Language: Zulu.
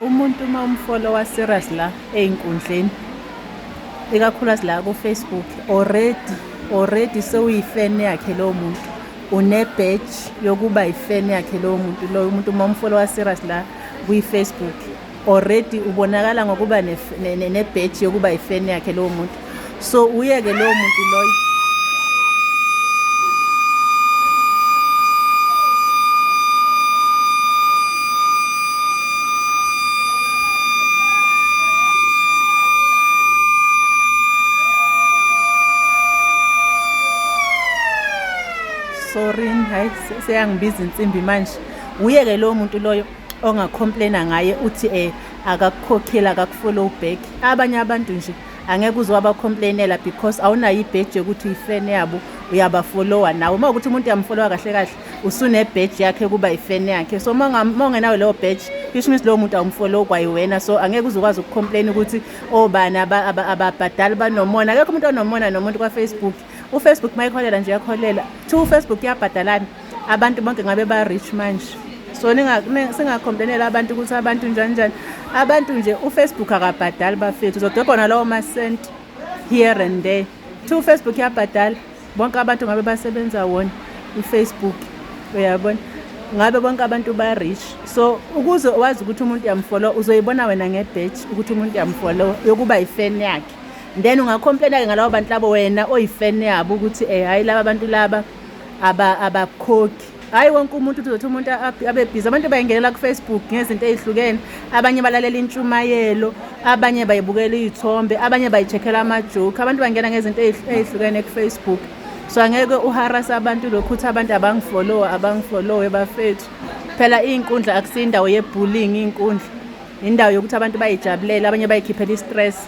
Umuntu uma umfollowa serious la ey'nkundleni, ikakhulukazi la ku-Facebook, already already sewuyi-fan yakhe lowo muntu. Une-badge yokuba yi-fan yakhe lowo muntu loyo umuntu uma umfollowa serious la kwi-Facebook. Already ubonakala ngokuba ne-badge yokuba yi-fan yakhe lowo muntu. So uyeke lowo muntu loyo. Sorry, hayi seyangibiza insimbi manje. Uyeke lowo muntu loyo ongacomplaina ngaye uthi akakukhokheli, akakufollow back. Abanye abantu nje angeke uze wabacomplainela because awunayo ibheji yokuthi uyifan yabo, uyabafollowa nawe. Uma ukuthi umuntu uyamfollowa kahle kahle, usunebheji yakhe kuba ifan yakhe. So uma ungenayo leyo badge, which means lowo muntu awumfollow kwayiwena. So angeke uze ukwazi ukucomplain ukuthi obani ababhadali banomona. Akekho umuntu onomona nomuntu kwa-Facebook. UFacebook mayikholela nje uyakholela. Kuthiwa uFacebook uyabhadalana, abantu bonke ngabe ba-rich manje. So singacomplainela abantu ukuthi abantu njani njani. Abantu nje uFacebook akabhadali bafethu, uzodobha nalawo masenti here and there. Kuthiwa uFacebook uyabhadala, bonke abantu ngabe basebenza wona uFacebook, uyabona? Ngabe bonke abantu ba-rich. So ukuze wazi ukuthi umuntu uyamfollow, uzoyibona wena nge-badge ukuthi umuntu uyamfollow yokuba yi-fan yakhe. Then ungacomplaina-ke ngalabo bantu labo wena oyi-fan yabo ukuthi hhayi laba bantu laba abakhokhi. Hhayi wonke umuntu uzothi umuntu abe busy. Abantu bayingenela ku-Facebook ngezinto ey'hlukene. Abanye balalela intshumayelo, abanye bayibukela iy'thombe, abanye bayi-check-ela ama-joke. Abantu bangena ngezinto ey'hlukene ku-Facebook. So angeke uharase abantu lokhu uthi abantu abangifollowe, abangifollowe bafethu. Phela iy'nkundla akusiyo indawo ye-bullying iy'nkundla. Indawo yokuthi abantu bayijabulele, abanye bayikhiphela i-stress.